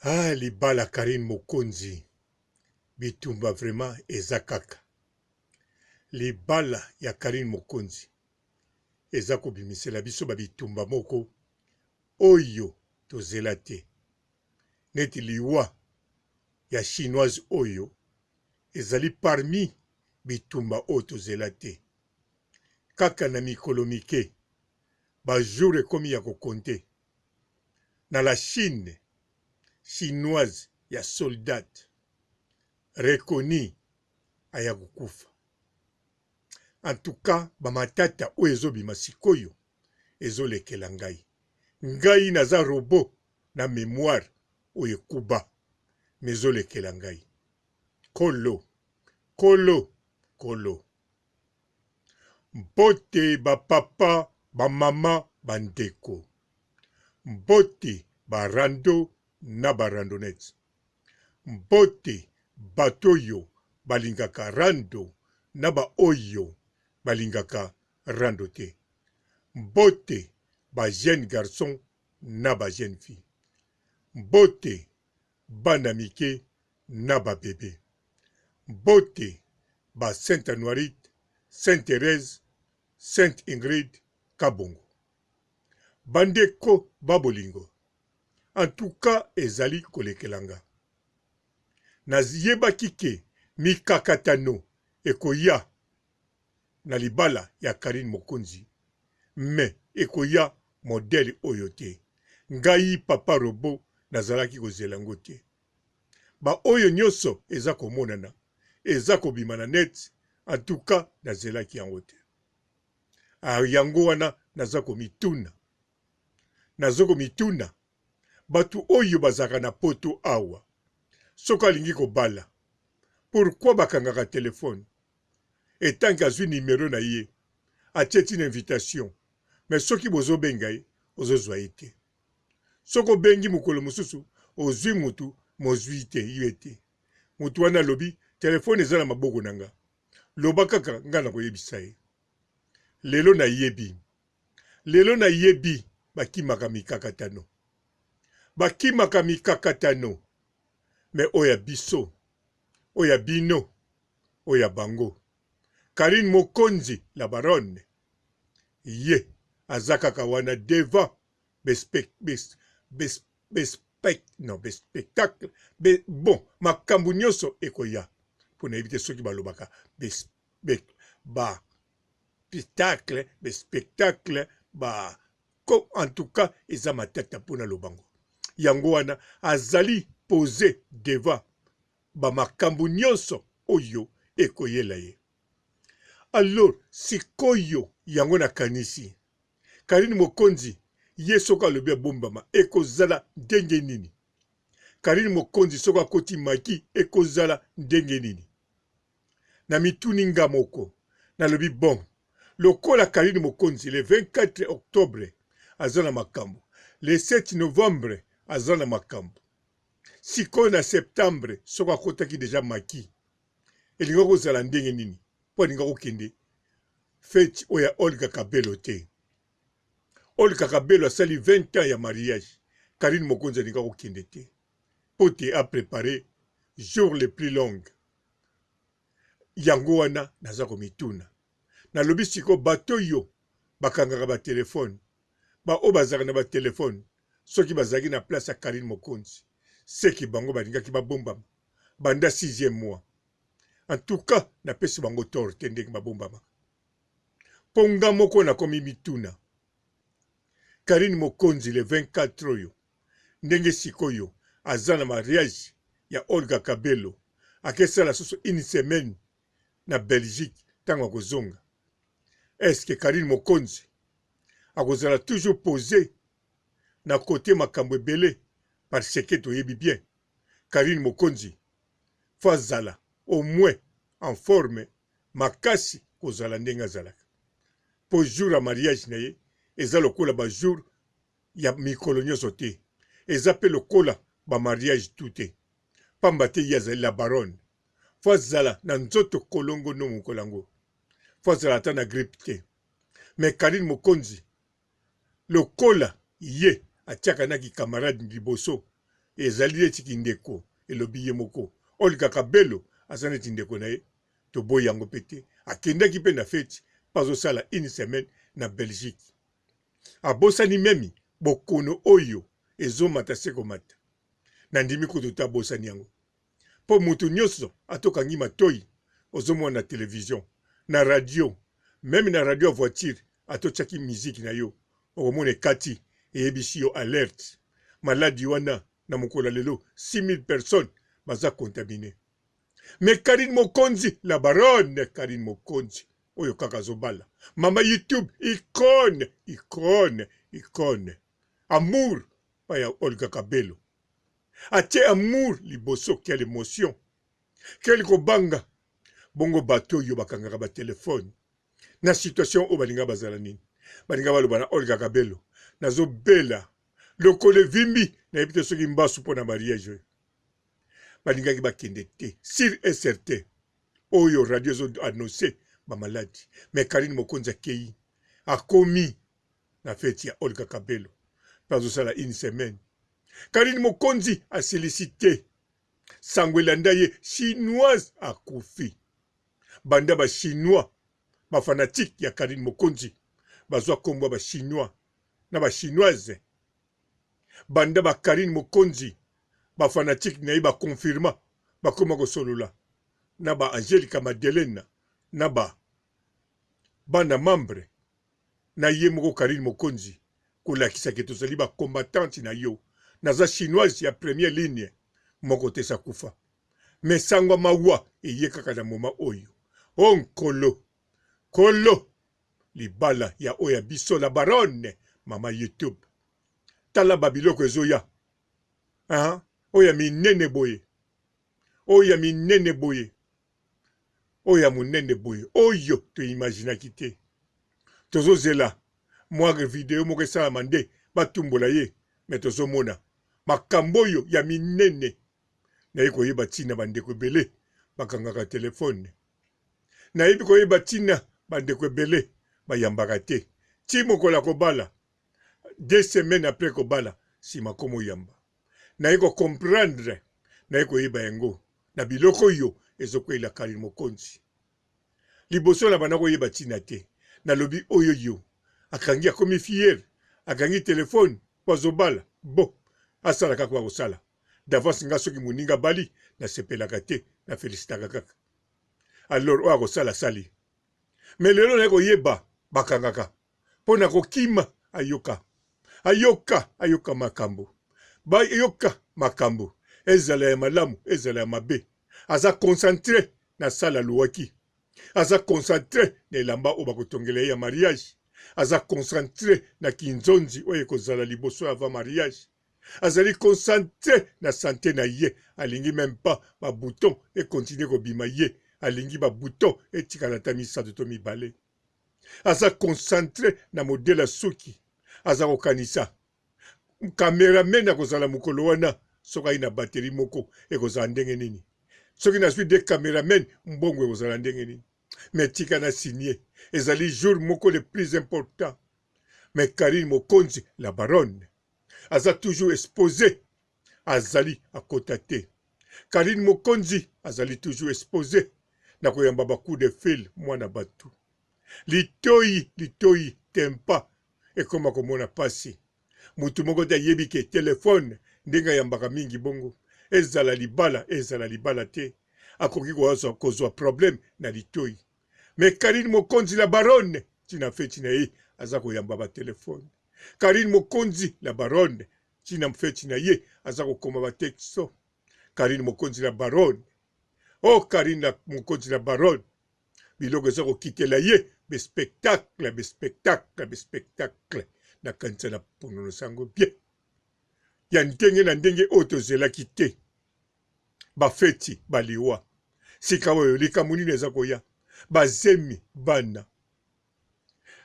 Ah libala Carine Mokonzi bitumba vraiment eza kaka. Libala ya Carine Mokonzi eza kobimisela biso ba bitumba moko oyo tozela te. Neti liwa ya chinoise oyo ezali parmi bitumba oyo tozela te. Kaka na mikolo mike ba jours ekomi ya ko compter. Na la Chine, chinoise ya soldate reconnue aya kokufa. En tout cas ba matata oyo ezo bima sikoyo ezo lekela ngai. Ngai naza robot na memoire oyo ekuba mais ezo lekela ngai. Kolo, kolo, kolo. Mbote ba papa, ba mama, ba ndeko. Mbote ba rando na ba randonnettes. Mbote bato oyo balingaka rando na ba oyo balingaka rando te. Mbote ba jeunes garçons na ba jeunes filles. Mbote bana mike na ba bebe. Mbote ba Sainte Anuarite, Sainte Therèse, Sainte Ingrid Kabongo. Ba ndeko ba bolingo, en tout cas ezali kolekela nga. Na yebaki ke mikakatano ekoya na libala ya Carine Mokonzi mais ekoya modèle oyo te. Ngai papa robot nazalaki kozela yango te. Ba oyo nioso eza komonana eza kobima na net en tout cas nazelaki yango te. Ah yango wana naza komituna nazo komituna batu oyo bazalaka na poto awa soki alingi kobala pourquoi bakangaka telephone etant que azui numero na ye atie ti na invitation mais soki bozobenga ye ozozua ye te. Soki obengi mokolo mosusu ozui mutu mais ozui te ye te. Mutu wana alobi telephone eza na maboko na nga. Loba kaka nga nakoyebisa ye. Lelo nayebi. Lelo nayebi bakimaka mikakatano. Bakimaka mikakatano mais oyo ya biso, oyo ya bino, oyo ya bango. Carine Mokonzi la baronne ye aza kaka wana devant spectacle bon makambo nyonso ekoya mpo nayebi te soki balobaka ba spectacle ba spectacle ba en tout cas eza matata mpo naloba yango yango wana azali pose devant ba makambo nyonso oyo ekoyela ye alors sikoyo yango nakanisi Carine Mokonzi ye soki alobi abombama ekozala ndenge nini? Carine Mokonzi soki akoti maki ekozala ndenge nini? Na mituni nga moko nalobi bon lokola Carine Mokonzi le 24 octobre aza na makambo, le 7 novembre aza na makambo, sikoyo na septembre soki akotaki deja maki elingaki kozala ndenge nini? Mpo alingaki kokende feti oyo ya Olga Kabelo te. Olga Kabelo asali 20 ans ya mariage, Carine Mokonzi alinga kokende te mpo te a prepare jour le plus long. Yango wana naza komituna, nalobi sikoyo bato oyo bakangaka ba telefone, baoyo bazalaka na ba telefone, soki bazalaki na place ya Carine Mokonzi, seki bango balingaki babombama banda sixième mois. En tout cas napesi bango tort te ndenge babombamaka po nga moko nakomi mituna Carine Mokonzi le 24 oyo ndenge sikoyo aza na mariage ya Olga Kabelo akesala susu une semaine na Belgique tango akozonga est-ce que Carine Mokonzi akozala toujours pose na cote makambo ebele parce que toyebi bien Carine Mokonzi faut azala au moins en forme makasi kozala ndenge azalaka po jour ya mariage na ye eza lokola ba jour ya mikolo nionso te eza pe lokola ba mariage tout te pamba te ye azali la baronne faut azala na nzoto kolongono mokolo yango faut azala ata na grippe te mais Carine Mokonzi lokola ye atiaka na ki camarade liboso. Ezali neti kindeko, elobi ye moko. Olga Kabelo aza neti ndeko na ye. Toboyi yango pe te. Akendaki pe na feti pe azosala une semaine na Belgique. Abosani meme bokono oyo ezomata se komata. Nandimi kutu te abosani yango. Po mutu nioso ata okangi matoyi ozomona na television, na radio, meme na radio ya voiture ata otiaki musique na yo okomona ekati eyebisi yo alerte maladi wana na mokolo ya lelo 6000 personnes baza contamine. Mais Carine Mokonzi la baronne Carine Mokonzi oyo kaka azobala mama YouTube icone icone icone amour pa ya Olga Kabelo atie amour liboso quelle emotion quel kobanga bongo bato oyo bakangaka ba telephone na situation oyo balinga bazala nini balinga baloba na Olga Kabelo nazobela lokolo evimbi nayebi te soki mbasu mpo na mariage oyo balingaki bakende te sur et certain oyo radio ezo annonce ba maladi mais Carine Mokonzi akeyi akomi na feti ya Olga Kabelo pe azosala une semaine Carine Mokonzi asilisi te sango elanda ye chinoise akufi banda ba chinois ba fanatique ya Carine Mokonzi bazwa kombo ya ba chinois na ba chinoise banda ba Carine Mokonzi ba fanatique na ye ba confirma bakoma kosolola na ba Angelica Madelena na ba bana membre na ye moko Carine Mokonzi kolakisa ke tozali ba combattante na yo naza chinoise ya première ligne moko te sakufa mais sango ya mawa eye kaka na moment oyo o nkolo kolo libala ya oyo ya biso la baronne mama youtube tala ba biloko ezoya hein oyo ya minene boye oyo ya minene boye oyo ya monene boye oyo to imaginaki te tozozela mwa video moko esalama nde batumbola ye me tozomona makambo oyo ya minene naye koyeba ntina bandeko ebele bakangaka telefone Nayebi koyeba tina ba ndeko ebele bayambaka te ti mokolo ya kobala deux semaines après kobala sima akoma oyamba. Naye ko comprendre naye koyeba yango na biloko oyo ezokweyela Carine Mokonzi. Liboso na banda koyeba tina te nalobi oyo yo akangi akomi fier akangi telephone po azobala bon asala kaka oyo akosala d'avance nga soki moninga abali nasepelaka te na felicitaka kaka. Alors oyo akosala asali. Mais lelo naye koyeba bakangaka mpo na kokima ayoka ayoka ayoka makambo bayoka makambo ezala ya malamu ezala ya mabe aza concentre na sala luwaki aza concentre na elamba oyo bakotongela ye ya mariage aza concentre na kinzonzi oyo ekozala liboso avant mariage azali concentre na sante na ye alingi meme pas ba bouton e continuer kobima ye alingi ba bouton etikala ata misatu to mibale aza concentre na modele ya suki aza kokanisa cameraman akozala mokolo wana soki ayi na batterie moko ekozala ndenge nini soki nazwi de cameraman mbongo ekozala ndenge nini mais tika na signe ezali jour moko le plus important mais Carine Mokonzi la baronne aza toujours expose azali akota te Carine Mokonzi azali toujours expose na koyamba ba coup de fil mwana batu litoyi litoyi tempa ekoma komona pasi mutu moko te ayebi ke telephone ndenge ayambaka mingi bongo ezala libala ezala libala te akoki kozwa problème na litoyi mais Carine Mokonzi la baronne tina feti na ye aza koyamba ba telephone Carine Mokonzi la baronne tina feti na ye aza kokoma ba texto Carine Mokonzi la baronne oh Carine la Mokonzi la baronne biloko eza kokitela ye be spectacle be spectacle be spectacle nakanisa na ponono sango bien ya ndenge na ndenge oyo tozelaki te bafeti baliwa sika oyo likambo nini eza koya bazemi bana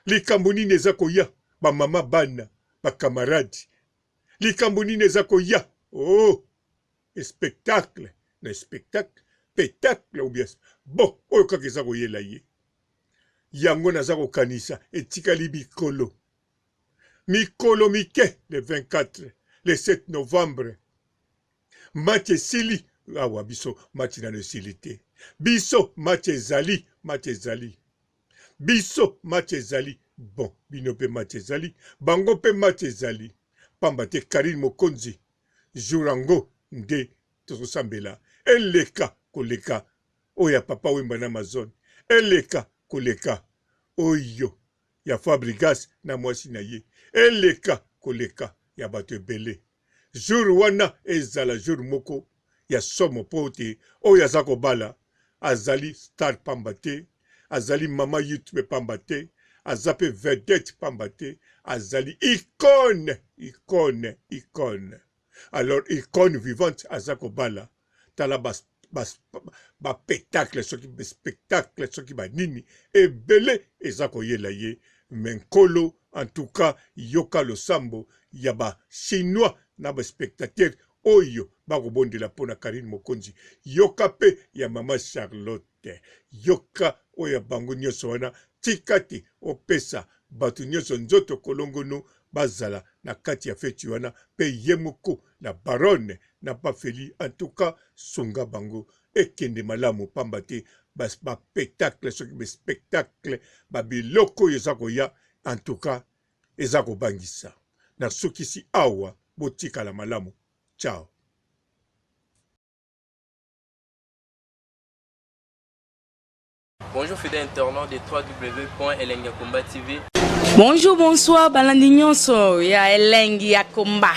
likambo nini eza koya bamama bana bakamaradi likambo nini eza koya oh spectacle na spectacle petacle ou bien bon oyo kaka eza koyela ye yango naza kokanisa etikali mikolo mikolo mike le 24 le 7 novembre. Match esili awa biso match nano esili te. Biso match ezali, match ezali. Biso match ezali. Bon, bino pe match ezali, bango pe match ezali. Pamba te Carine Mokonzi jour yango nde tozosambela eleka koleka oyo ya Papa Wemba na Amazone, eleka koleka oyo ya Fabrigas na mwasi na ye, eleka koleka ya bato ebele. Jour wana ezala jour moko ya somo po te oyo aza kobala azali star pamba te, azali mama YouTube pamba te, aza pe vedette pamba te, azali icone, icone, icone. Alors icone vivante aza kobala, tala ba ba ba pectacle soki ba spectacle soki ba nini ebele eza koyela ye mais nkolo en tout cas yoka losambo ya ba chinois na ba spectateurs oyo bakobondela mpo na Carine Mokonzi yoka pe ya mama Charlotte yoka oyo ya bango nyonso wana tika te opesa bato nyonso nzoto kolongono bazala na kati ya feti wana pe ye moko la baronne na pa Feli en tout cas sunga bango ekende malamu pamba te ba ba pectacle soki ba spectacle ba biloko oyo eza koya en tout cas eza kobangisa nasukisi awa botikala malamu ciao. Bonjour fidèle internaute de www.elengiyakomba.tv. Bonjour, bonsoir, balandi nyonso ya elengi ya combat.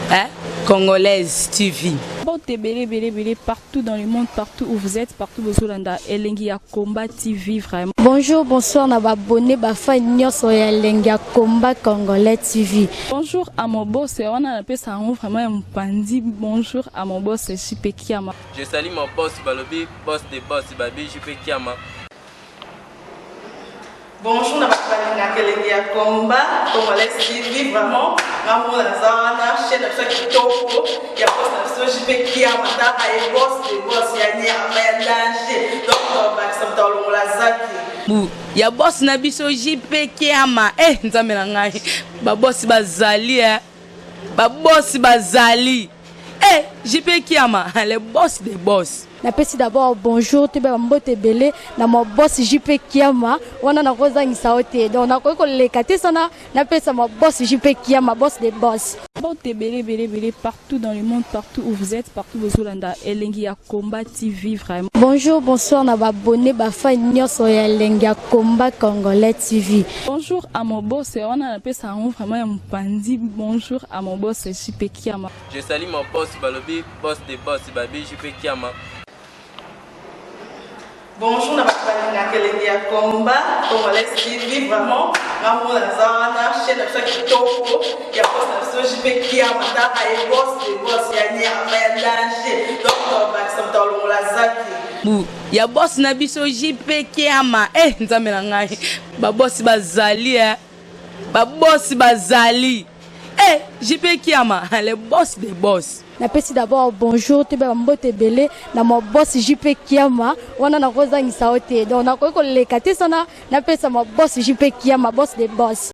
Hein? Congolaise TV. Mbote ebele ebele ebele partout dans le monde, partout où vous êtes, partout bozolanda elengi ya combat TV vraiment. Bonjour, bonsoir na ba abonné ba fan nyonso ya elengi ya combat congolais TV. Bonjour à mon boss, wana napesa yango vraiment ya mopanzi. Bonjour à mon boss JP Kiama. Je salue mon boss balobi boss de boss babi JP Kiama. Bonjour na bato balingaka elengi ya combat congolais TV vraiment nga moko naza wana chaîne na biso ya kitoko ya boss na biso JP Kiama tala ye boss de boss ya nyama ya danger donc tobakisa moto alongola zaki Bu ya boss na biso JP Kiama eh nzambe na ngai ba boss bazali eh ba boss bazali Eh JP Kiama le boss des boss. Napesi d'abord bonjour toyeba ba mbote ebele na ma boss JP Kiama wana nakozangisa yo te donc nakoki koleka te sana napesa ma boss JP Kiama boss des boss. Mbote ebele ebele ebele partout dans le monde partout où vous êtes partout bozolanda elengi ya combat TV vraiment. Bonjour bonsoir na ba abonnes ba fan nionso ya elengi ya combat congolais TV. Bonjour à mon boss wana napesa yango vraiment ya mopanzi bonjour à mon boss JP Kiama. Je salue mon boss balobi boss de boss babi JP Kiama. Bonjour na bato balingaka elengi ya combat congolais TV vraiment nga moko naza wana chaîne na biso ya kitoko ya boss na biso JP Kiama tala ye boss de boss ya nyama ya danger donc tobakisa moto alongola zaki Bu ya boss na biso JP Kiama eh nzambe na ngai ba boss bazali eh ba boss bazali Eh JP Kiama le boss des boss. Napesi d'abord bonjour toyeba ba mbote ebele na ma boss JP Kiama wana nakozangisa yo te donc nakoki koleka te sana napesa ma boss JP Kiama boss des boss.